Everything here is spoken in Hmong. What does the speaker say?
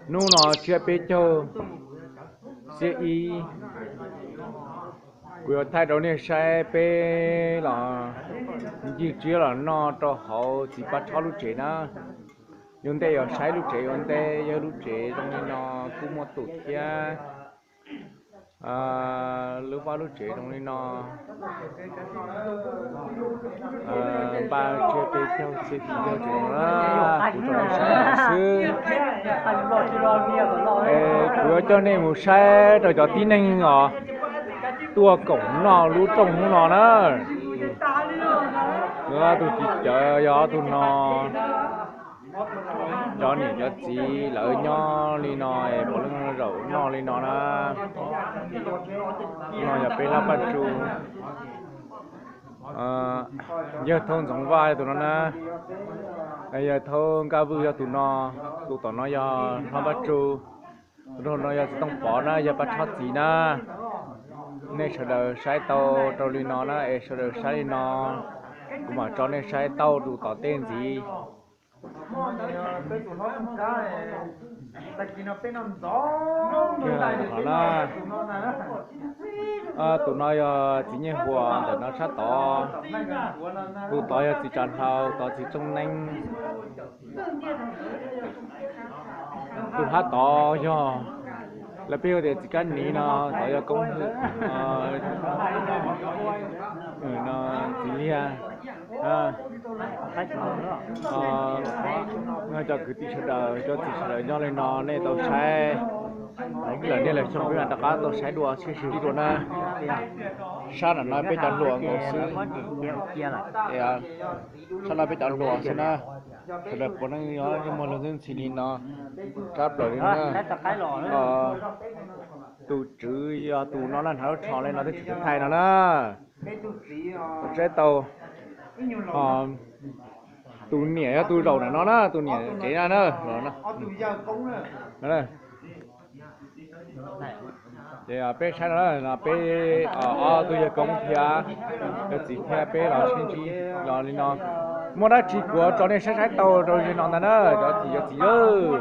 Hnub no tsiab peb caug xiab ib, kuv yuav thaij rau nej saib peb los ncig tsiab los noj rau hauv txiv Paj Tshob lub tsev na. Yog ntej yog saib lub tsev ua ntej, yog lub tsev zoo li no kuj muaj tus thiab. Lub vaj lub tsev zoo li no. Npaj tsiab peb caug xiab ib lub tsev no, kuv tso nej saib xwb. Es kuv yuav coj nej mus saib rau cov tib neeg os tuaj koom noj lub rooj hnub no na. Tus txiv cawv yog ob tug no. Cov niam cov txiv lawv nyob li no es puav leej zaum noj li no na. No yog peb hlob Paj Tsum. Yawg Thaub Ntxoov Vaj yog tus no na. Yawg Thaub Nkaj Vwj yog tus no. Tus tom no yog hlob Paj Tsum. Tus no yog txiv Tooj Pov na, yog Paj Tshob txiv na. Nej sawv daws saib tau rau li no na es sawv daws saib li no, kuv mam tso nej saib tau tus tom tej ntxiv. Tus no yog txiv Nyiaj Huas ntawm no sab tod. Tus tod yog txiv Tsav Hlau, tod txiv Tsooj Neeb. Tus hab tod yog lawv peb hu tias txiv Kab Niv no, tod yog Koob Hwm, no txiv Liag. Cov kwv tij sawv daws, cov txiv sawv daws nyob li no nej tau saib. Lawm nej lawm xyoo peb mam rov qab tau saib dua, sib sib dua na. Sab nram no peb cov hluas nkaus xwb. Sab no peb cov hluas xwb na. Sawv daws puav leej yuav muaj lub ntxwb ntxhi li no, rab plaws li no na. Tus tswv yog tus no na, hnav lub tsho li no, twb tsis tau thaij no na. Saib tau, tus niam yog tus zaum ntawm no na, tus niam tsev na na. Ces peb saib no, peb ob tug yawg koob thiab yawg txiv thiab peb los sib ntsib los li no. Muaj dab tsi kuv tso nej saib saib tau rau li no ntag na, cov txiv cov txiv lawm.